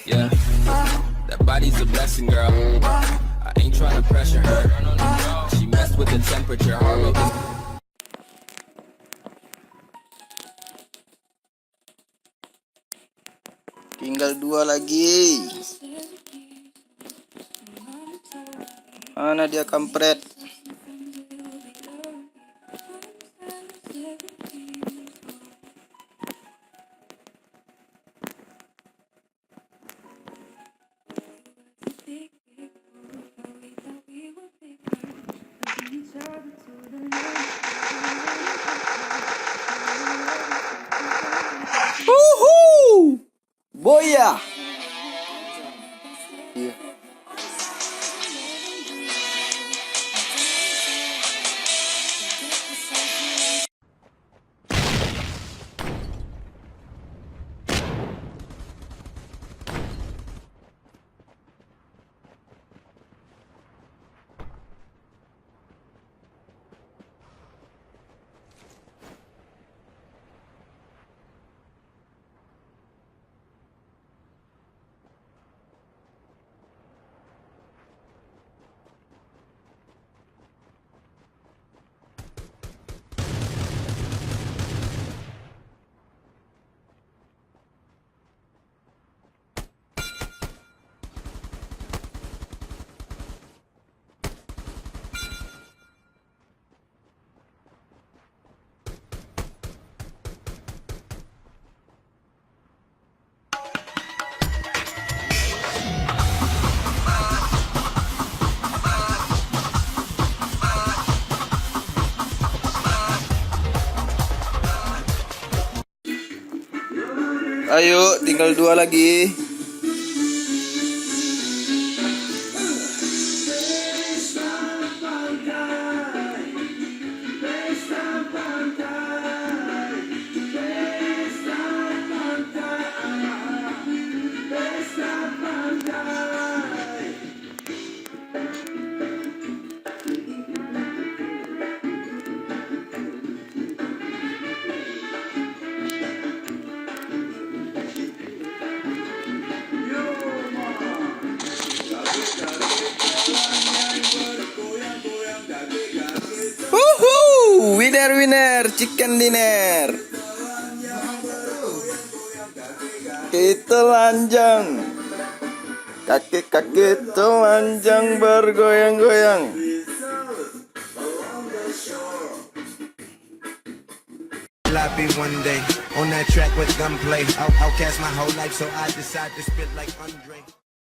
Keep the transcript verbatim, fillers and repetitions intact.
Yeah. That body's a blessing, girl. I ain't tryna pressure her. She messed with the temperature, heart rate is Tinggal dua lagi. Mana dia, kampret? Uhu! Boya! Iya. Ayo, tinggal dua lagi. Uhu, winner, winner, chicken dinner. Kaki telanjang. Kaki-kaki telanjang bergoyang-goyang. I'll be one day on that track with gunplay. Out, outcast my whole life, so I decide to spit like Andre.